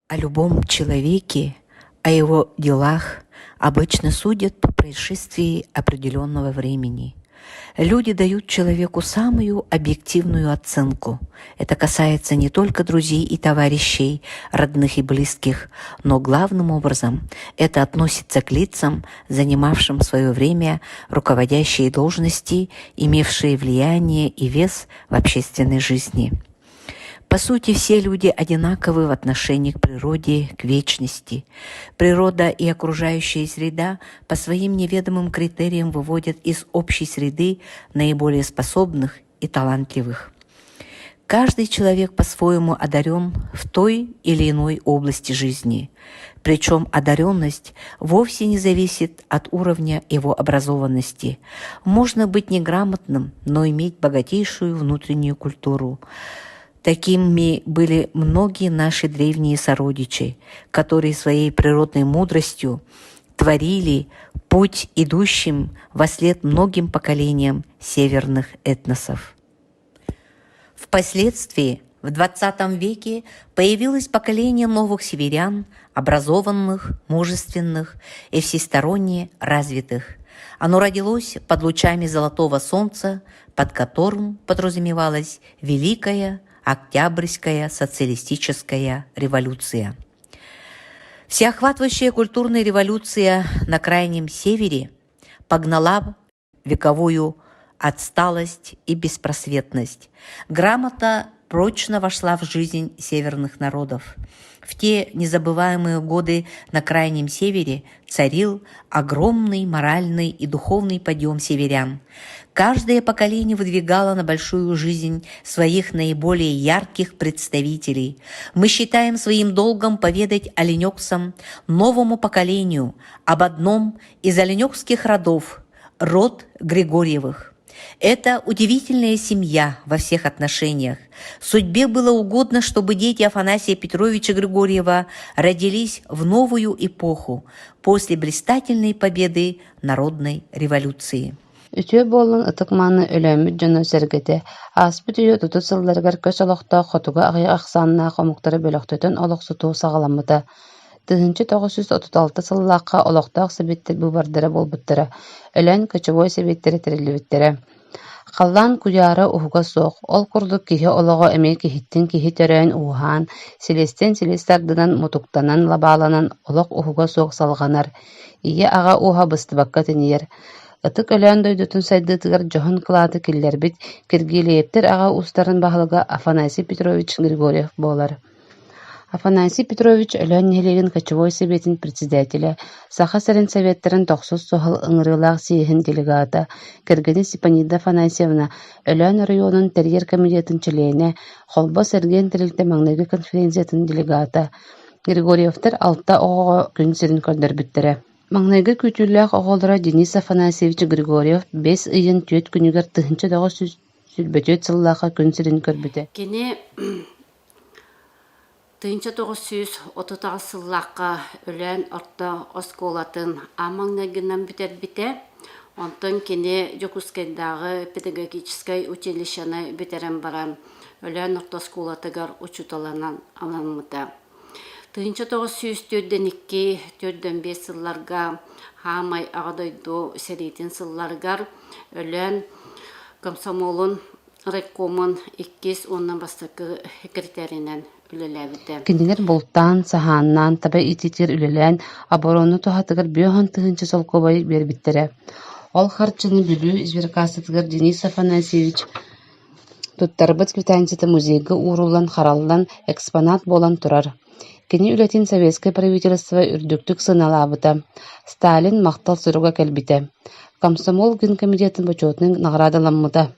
О любом человеке, о его делах обычно судят по происшествии определенного времени. Люди дают человеку самую объективную оценку. Это касается не только друзей и товарищей, родных и близких, но главным образом это относится к лицам, занимавшим в свое время руководящие должности, имевшие влияние и вес в общественной жизни. По сути, все люди одинаковы в отношении к природе, к вечности. Природа и окружающая среда по своим неведомым критериям выводят из общей среды наиболее способных и талантливых. Каждый человек по-своему одарен в той или иной области жизни. Причем одаренность вовсе не зависит от уровня его образованности. Можно быть неграмотным, но иметь богатейшую внутреннюю культуру. Такими были многие наши древние сородичи, которые своей природной мудростью творили путь идущим во след многим поколениям северных этносов. Впоследствии, в XX веке, появилось поколение новых северян, образованных, мужественных и всесторонне развитых. Оно родилось под лучами золотого солнца, под которым подразумевалась Великая Октябрьская социалистическая революция. Всеохватывающая культурная революция на Крайнем Севере погнала вековую отсталость и беспросветность. Грамота прочно вошла в жизнь северных народов. В те незабываемые годы на Крайнем Севере царил огромный моральный и духовный подъем северян. Каждое поколение выдвигало на большую жизнь своих наиболее ярких представителей. Мы считаем своим долгом поведать оленёксам, новому поколению, об одном из оленёкских родов – род Григорьевых. Это удивительная семья во всех отношениях. Судьбе было угодно, чтобы дети Афанасия Петровича Григорьева родились в новую эпоху после блистательной победы народной революции. Үтүө буоллун ытык-мааны Өлөөммүт дьоно-сэргэтэ, ааспыт үйэ отутус сылларыгар көс олохтоох хотугу аҕыйах ахсааннаах омуктары бөлөхтөтөн олохсутуу саҕаламмыта. 1936 сыллаахха олохтоох сэбиэттэр быыбардара буолбуттара, Өлөөн кочевой сэбиэттэрэ тэриллибиттэрэ. Халлаан куйаара уһуга суох, ол курдук киһи олоҕо эмиэ киһиттэн киһи төрөөн-ууһаан, силистэн силис тардынан, мутуктанан, лабааланан олох уһуга суох салҕанар, ийэ-аҕа ууһа быстыбакка тэнийэр. Ытык Өлөөн дойдутун сайдыытыгар дьоһун кылааты киллэрбит Киргиэлэйэптэр аҕа уустарын баһылыга Афанасий Петрович Григорьев буолар. Афанасий Петрович Өлөөн нэһилиэгин кочевой сэбиэтин председателэ, Саха сирин Советтарын тохсус суһал ыҥырыылаах съеһин делегата, кэргэнэ Степанида Афанасьевна Өлөөн оройуонун тэрийэр комитетын чилиэнэ, Холбос эргиэн тэрилтэ маҥнайгы конференциятын делегата. Григорьевтар алта оҕоҕо күн сирин көрдөрбүттэрэ. Маҥнайгы күүтүүлээх оҕолоро Денис Афанасьевич Григорьев бэс ыйын түөрт күнүгэр 1924 сыллаахха күн сирин көрбүтэ. Кини 1938 сыллаахха Өлөөн орто оскуолатын аан маҥнайгынан бүтэрбитэ. Онтон кини Дьокуускайдааҕы педагогическай училищены бүтэрэн баран Өлөөн орто оскуолатыгар учууталынан анаммыта. 1942-45 сылларга хаамай Аҕа дойду сэриитин сылларыгар Өлөөн комсомолун райкомун иккис уонна бастакы секретаринэн үлэлээбитэ. Кинилэр бултаан, саһааннаан, таба иитиитигэр үлэлээн, оборона туһатыгар 50 тыһыынча солкуобайы биэрбиттэрэ. Ол харчыны Бүлүү сберкассатыгар Денис Афанасьевич туттарбыт квитанцията музейга ууруллан хараллан, экспонат буолан турар. Кини үлэтин советскай правительство үрдүктүк сыаналаабыта, Сталин махтал суруга кэлбитэ. Комсомол генкомитетын бочуотунай наҕараадаламмыта.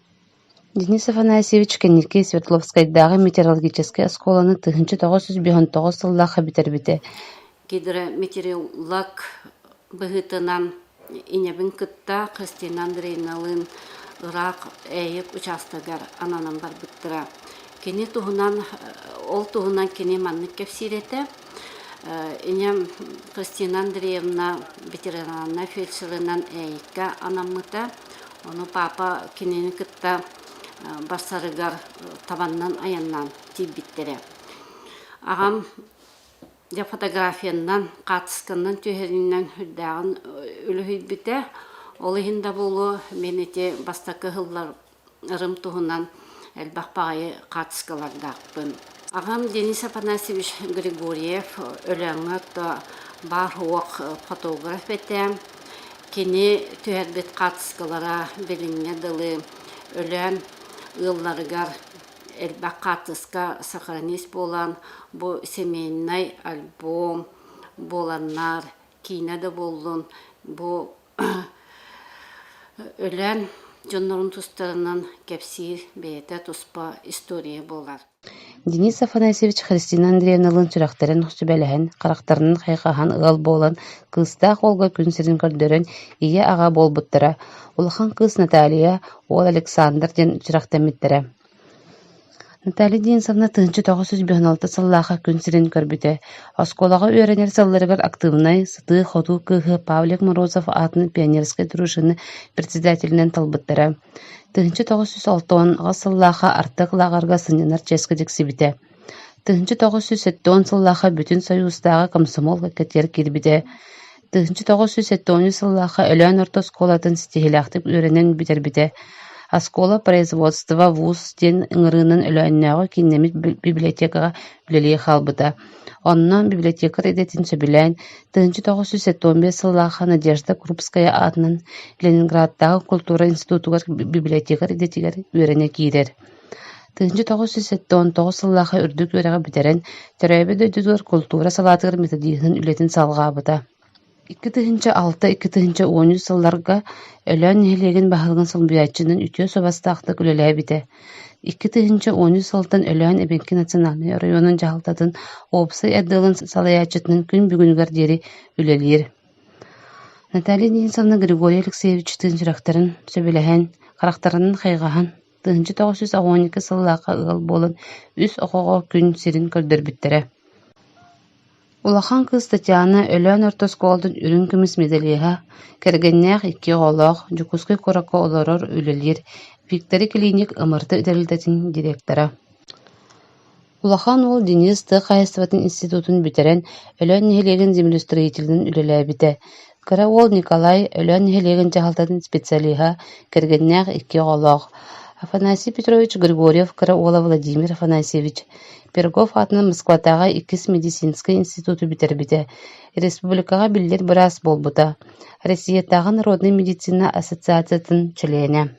Денис Афанасьевич кэнники Свердловскайдааҕы метеорологическай оскуоланы 1959 сыллаахха бүтэрбитэ. Гидрометеоролог быһыытынан инэбин кытта Христина Андреевналыын ыраах Ээйик учаастагар ананан барбыттара. Кини туһунан, ол туһунан кини маннык кэпсиир этэ. Инэм Христина Андреевна ветеринарнай фельдшерынан Ээйиккэ анаммыта. Ону папа кинини кытта барсарыгар табаннан айаннаан тиийбиттэрэ. Аҕам Дьэ фотографиянан, хаартысканан түһэринэн үрдээҕин үлүһүйбүтэ. Ол иһин да буолуо, мин ити бастакы ыһылларым туһунан элбэх баҕайы хаартыскалардаахпын. Аҕам Денис Афанасьевич Григорьев Өлөөҥҥө то баар-суох фотограф этэ. Кини түһэрбит хаартыскалара билиҥҥэ дылы Өлөөн ыалларыгар элбэх хаартыска сохранить буолан, бу семейнай альбом буоланнар, киинэ да буоллун, бу Өлөөн дьоннорун тустарынан кэпсиир бэйэтэ туспа история буолар. Денис Афанасьевич Христина Андреевналыын сүрэхтэрин сүбэлэһэн, харахтарынан хайҕаһан ыал буолан, кыыстаах уолга күн сирин көрдөрөн, ийэ-аҕа буолбуттара. Улахан кыыс Наталья, уол Александр диэн сүрэхтэммиттэрэ. Наталья Денисовна 1996 сыллаахха күн сирин көрбүтэ. Оскуолаҕа үөрэнэр сылларыгар актыыбынай, сытыы-хотуу кыыһы Павлик Морозов аатынан пионерскай дружина председателинэн талбыттара. 1968 сыллаахха Артек лааҕырга сынньанар чиэскэ тиксибитэ. 1970 сыллаахха Бүтүн Союзтааҕы комсомол кэккэтигэр киирбитэ. 1973 сыллаахха Өлөөн орто оскуолатын ситиһиилээхтик үөрэнэн бүтэрбитэ. Оскуола производства вуз диэн ыҥырыынан Өлөөннөөҕү кииннэммит библиотекаҕа үлэлии хаалбыта. Онно библиотекарь идэтин сөбүлээн, 1975 сыллаахха Надежда Крупская аатынан Ленинградтааҕы культура институтугар библиотекарь идэтигэр үөрэнэ киирэр. 1979 сыллаахха үрдүк үөрэҕи бүтэрэн, төрөөбүт дойдутугар култуура салаатыгар методиһын үлэтин салҕаабыта. 2006-2013 сылларга Өлөөн нэһилиэгин баһылыгын солбуйааччынан үтүө суобастаахтык үлэлээбитэ. 2013 сылтан Өлөөн эбэҥки национальнай оройуонун дьаһалтатын уопсай отделын салайааччытынан күн бүгүнүгэр диэри үлэлиир. Наталья Денисовна Григорий Алексеевичтыын сүрэхтэрин сөбүлэһэн, харахтарынан хайҕаһан 1992 сыллаахха ыал буолан үс оҕоҕо күн сирин көрдөрбүттэрэ. Улахан кыыс Татьяна Өлөөн орто оскуолатын үрүҥ көмүс медалиһа, кэргэннээх икки оҕолоох, Дьокуускай куоракка олорор, үлэлиир, Виктори клиник МРТ тэрилтэтин директора. Улахан уол Денис тыа хаһаайыстыбатын институтун бүтэрэн, Өлөөн нэһилиэгин землеустроителинэн үлэлээбитэ. Кыра уол Николай Өлөөн нэһилиэгин дьаһалтатын специалиһа, кэргэннээх икки оҕолоох. Афанасий Петрович Григорьев кыра уола Владимир Афанасьевич Пирогов аатынан Москватааҕы иккис медицинскэй институту бүтэрбитэ, республикаҕа биллэр быраас буолбута, Россиятааҕы народнай медицина ассоциациятын чилиэнэ.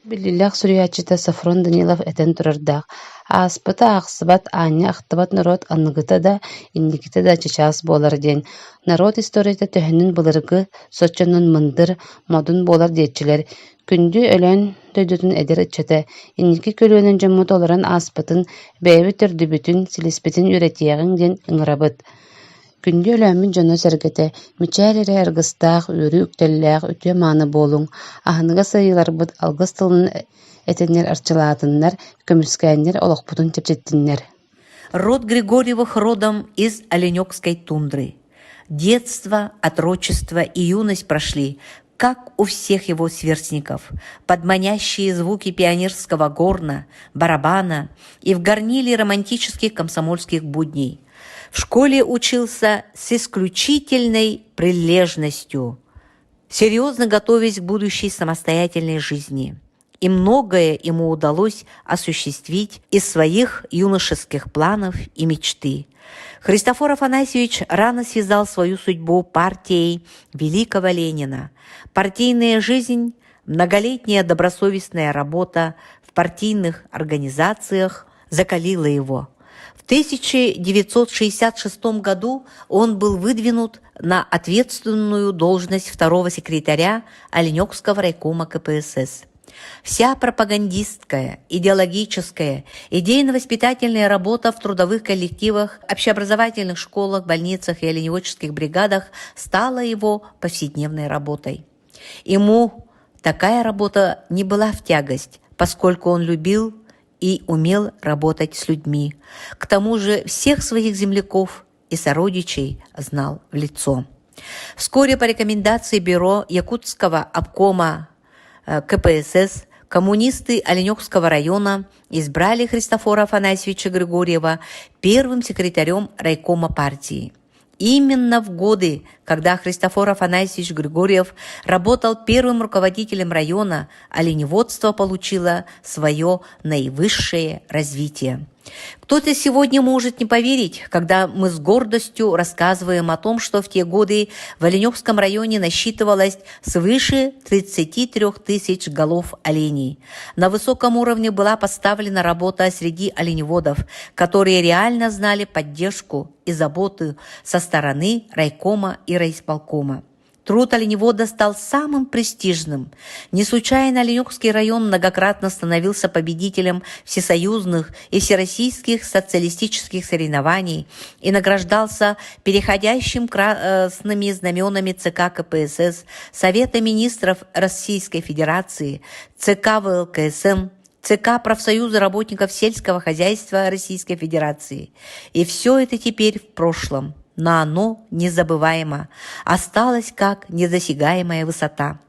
Биллиилээх суруйааччыта Софрон Данилов этэн турардаах: «Ааспыты аахсыбат, аанньа ахтыбат норуот аныгыта да, инникитэ да чычаас буолар» диэн. Норуот историята төһөнөн былыргы, соччонон мындыр, модун буолар диэччилэр. Күндү Өлөөн дойдутун эдэр ыччата, инники көлүөнэ дьоммут олорон ааспытын, бэйэбит төрдүбүтүн, силиспитин үөрэтиэҕиҥ диэн ыҥырабыт. Күндү Өлөөммүт дьоно-сэргэтэ, мичээр эрэ аргыстаах, үөрүү үктэллээх, үтүө-мааны буолуҥ, аһыныгас айыыларбыт алгыс тылын этэннэр арчылаатыннар, көмүскээннэр олохпутун чэпчэттиннэр. Род Григорьевых родом из Оленекской тундры. Детство, отрочество и юность прошли, как у всех его сверстников, под манящие звуки пионерского горна, барабана и в горниле романтических комсомольских будней. В школе учился с исключительной прилежностью, серьезно готовясь к будущей самостоятельной жизни. И многое ему удалось осуществить из своих юношеских планов и мечты. Христофор Афанасьевич рано связал свою судьбу партией великого Ленина. Партийная жизнь, многолетняя добросовестная работа в партийных организациях закалила его. В 1966 году он был выдвинут на ответственную должность второго секретаря Оленекского райкома КПСС. Вся пропагандистская, идеологическая, идейно-воспитательная работа в трудовых коллективах, общеобразовательных школах, больницах и оленеводческих бригадах стала его повседневной работой. Ему такая работа не была в тягость, поскольку он любил и умел работать с людьми. К тому же всех своих земляков и сородичей знал в лицо. Вскоре по рекомендации бюро Якутского обкома КПСС. Коммунисты Оленекского района избрали Христофора Афанасьевича Григорьева первым секретарем райкома партии. Именно в годы, когда Христофор Афанасьевич Григорьев работал первым руководителем района, оленеводство получило свое наивысшее развитие. Кто-то сегодня может не поверить, когда мы с гордостью рассказываем о том, что в те годы в Оленевском районе насчитывалось свыше 33 тысяч голов оленей. На высоком уровне была поставлена работа среди оленеводов, которые реально знали поддержку и заботу со стороны райкома и райисполкома. Труд оленевода стал самым престижным. Не случайно Оленекский район многократно становился победителем всесоюзных и всероссийских социалистических соревнований и награждался переходящим красными знаменами ЦК КПСС, Совета министров Российской Федерации, ЦК ВЛКСМ, ЦК Профсоюза работников сельского хозяйства Российской Федерации. И все это теперь в прошлом но оно незабываемо, осталось как недосягаемая высота.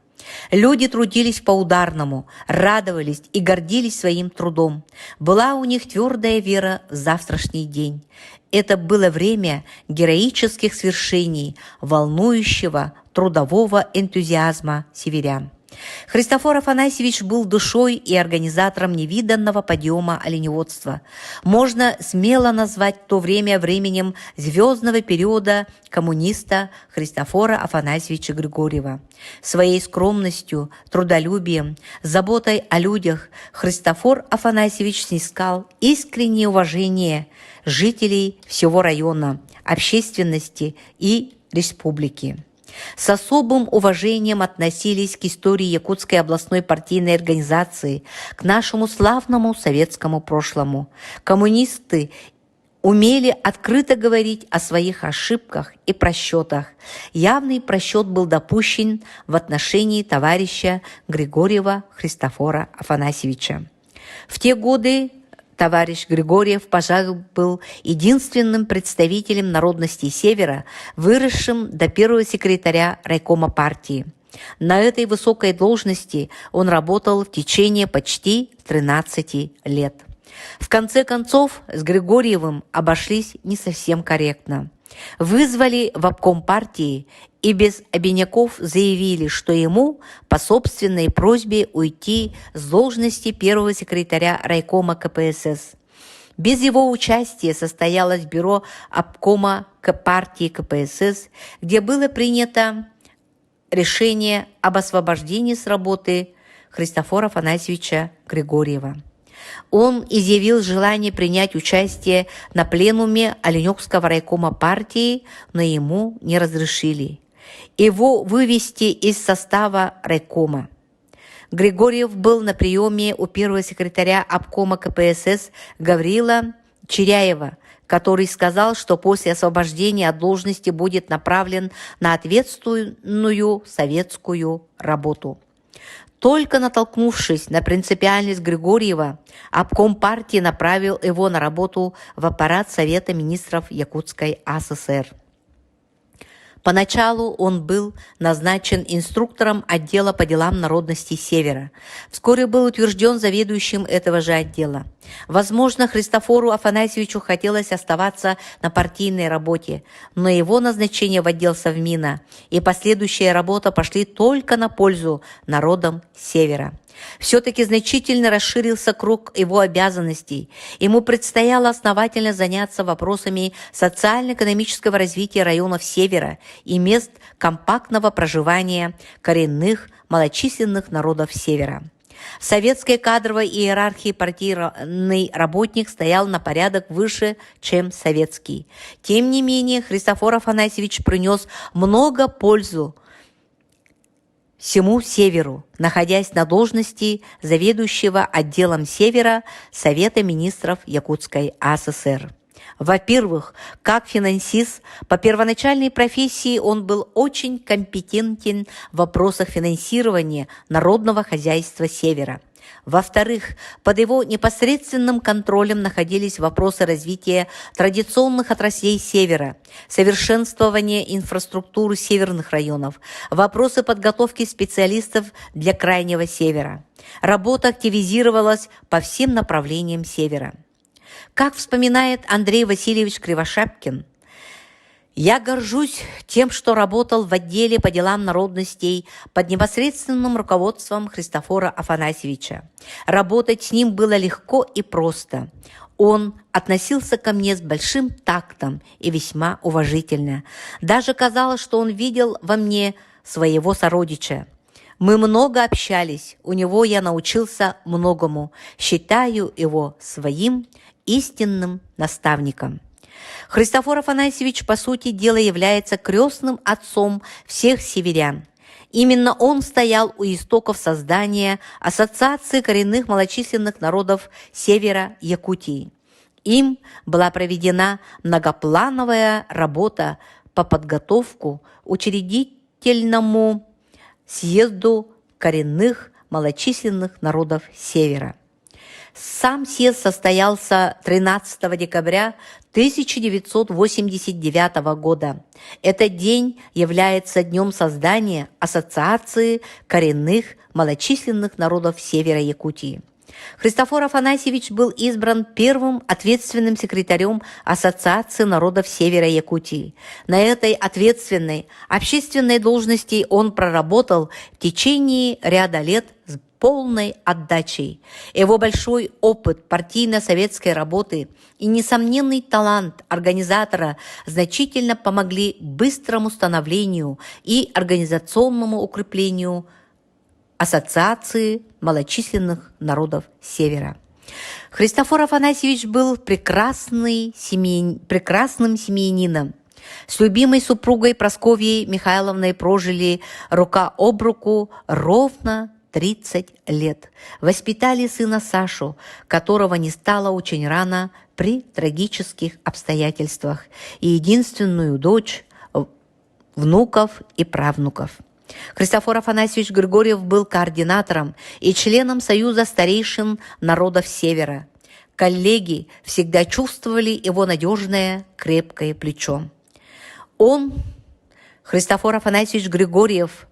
Люди трудились по-ударному, радовались и гордились своим трудом. Была у них твердая вера в завтрашний день. Это было время героических свершений, волнующего трудового энтузиазма северян. Христофор Афанасьевич был душой и организатором невиданного подъема оленеводства. Можно смело назвать то время временем звездного периода коммуниста Христофора Афанасьевича Григорьева. Своей скромностью, трудолюбием, заботой о людях Христофор Афанасьевич снискал искреннее уважение жителей всего района, общественности и республики. С особым уважением относились к истории Якутской областной партийной организации, к нашему славному советскому прошлому. Коммунисты умели открыто говорить о своих ошибках и просчетах. Явный просчет был допущен в отношении товарища Григорьева Христофора Афанасьевича. В те годы товарищ Григорьев, пожалуй, был единственным представителем народностей Севера, выросшим до первого секретаря райкома партии. На этой высокой должности он работал в течение почти 13 лет. В конце концов, с Григорьевым обошлись не совсем корректно. Вызвали в обком партии и без обиняков заявили, что ему по собственной просьбе уйти с должности первого секретаря райкома КПСС. Без его участия состоялось бюро обкома партии КПСС, где было принято решение об освобождении с работы Христофора Афанасьевича Григорьева. Он изъявил желание принять участие на пленуме Оленекского райкома партии, но ему не разрешили. Его вывести из состава райкома. Григорьев был на приеме у первого секретаря обкома КПСС Гаврила Чиряева, который сказал, что после освобождения от должности будет направлен на ответственную советскую работу. Только натолкнувшись на принципиальность Григорьева, обком партии направил его на работу в аппарат Совета министров Якутской АССР. Поначалу он был назначен инструктором отдела по делам народностей Севера. Вскоре был утвержден заведующим этого же отдела. Возможно, Христофору Афанасьевичу хотелось оставаться на партийной работе, но его назначение в отдел Совмина и последующая работа пошли только на пользу народам Севера. Все-таки значительно расширился круг его обязанностей. Ему предстояло основательно заняться вопросами социально-экономического развития районов Севера и мест компактного проживания коренных малочисленных народов Севера. В советской кадровой иерархии партийный работник стоял на порядок выше, чем советский. Тем не менее, Христофор Афанасьевич принес много пользу всему Северу, находясь на должности заведующего отделом Севера Совета министров Якутской АССР. Во-первых, как финансист, по первоначальной профессии он был очень компетентен в вопросах финансирования народного хозяйства Севера. Во-вторых, под его непосредственным контролем находились вопросы развития традиционных отраслей Севера, совершенствования инфраструктуры северных районов, вопросы подготовки специалистов для Крайнего Севера. Работа активизировалась по всем направлениям Севера. Как вспоминает Андрей Васильевич Кривошапкин, я горжусь тем, что работал в отделе по делам народностей под непосредственным руководством Христофора Афанасьевича. Работать с ним было легко и просто. Он относился ко мне с большим тактом и весьма уважительно. Даже казалось, что он видел во мне своего сородича. Мы много общались, у него я научился многому, считаю его своим истинным наставником. Христофор Афанасьевич, по сути дела, является крестным отцом всех северян. Именно он стоял у истоков создания Ассоциации коренных малочисленных народов Севера Якутии. Им была проведена многоплановая работа по подготовку учредительному съезду коренных малочисленных народов Севера. Сам съезд состоялся 13 декабря 1989 года. Этот день является днем создания Ассоциации коренных малочисленных народов Севера Якутии. Христофор Афанасьевич был избран первым ответственным секретарем Ассоциации народов Севера Якутии. На этой ответственной общественной должности он проработал в течение ряда лет с полной отдачей. Его большой опыт партийно-советской работы и несомненный талант организатора значительно помогли быстрому становлению и организационному укреплению Ассоциации малочисленных народов Севера. Христофор Афанасьевич был прекрасный семей... прекрасным семьянином. С любимой супругой Прасковьей Михайловной прожили рука об руку ровно 30 лет. Воспитали сына Сашу, которого не стало очень рано при трагических обстоятельствах, и единственную дочь, внуков и правнуков. Христофор Афанасьевич Григорьев был координатором и членом Союза старейшин народов Севера. Коллеги всегда чувствовали его надежное, крепкое плечо. Он, Христофор Афанасьевич Григорьев,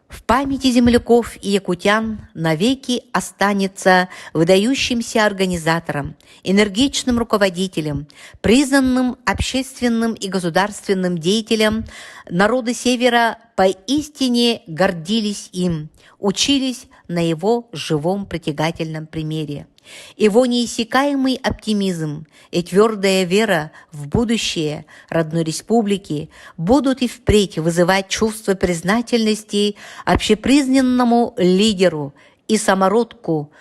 в памяти земляков и якутян навеки останется выдающимся организатором, энергичным руководителем, признанным общественным и государственным деятелем. Народы Севера поистине гордились им, учились на его живом притягательном примере. Его неиссякаемый оптимизм и твердая вера в будущее родной республики будут и впредь вызывать чувство признательности общепризнанному лидеру и самородку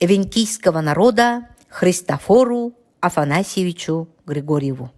эвенкийского народа Христофору Афанасьевичу Григорьеву.